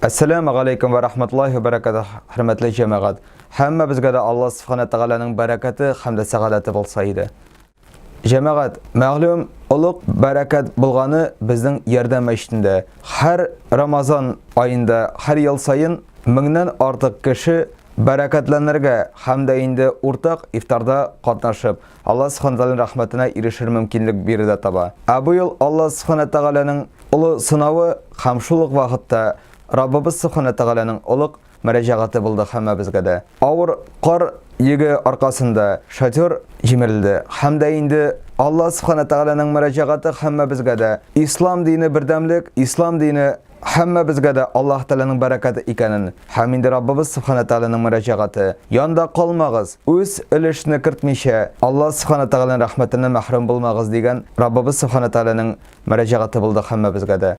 Әссәләмү галәйкүм вә рахматуллаһи вә бәрәкәтүһ, хөрмәтле җәмәгать. Һәммәбезгә дә Аллаһ Субхана Тәгаләнең бәрәкәте һәм дә сәгадәте булса иде. Җәмәгать, мәгълүм, олуг бәрәкәт булганы безнең ярдәм мәчетендә. Һәр Рамазан аенда, һәр ел саен меңнән артык кеше бәрәкәтләнергә һәм дә инде уртак ифтарда катнашып, Аллаһ Субхана Тәгаләнең рәхмәтенә ирешер мөмкинлек биредә таба. Ә бу ел Аллаһ Субхана Тәгаләнең Олы сынавы һәм шул ук вакытта Раббыбыз Сүбхәнә Тәгаләнең олуг мөрәҗәгате булды һәммәбезгә дә. Авыр кар йөге аркасында шатер җимерелде һәм дә инде Аллаһ Сүбхәнә Тәгаләнең мөрәҗәгате һәммәбезгә дә Ислам дине бердәмлек, Ислам дине һәммәбезгә дә Аллаһ Тәгаләнең бәрәкәте икәнен һәм инде Раббыбыз Сүбхәнә Тәгаләнең мөрәҗәгате, Янда калмагыз, үз өлешне кертмичә, Аллаһ Сүбхәнә Тәгаләнең рәхмәтеннән мәхрүм булмагыз дигән Раббыбыз Сүбхәнә Тәгаләнең Мөрәҗәгате булды һәммәбезгә дә.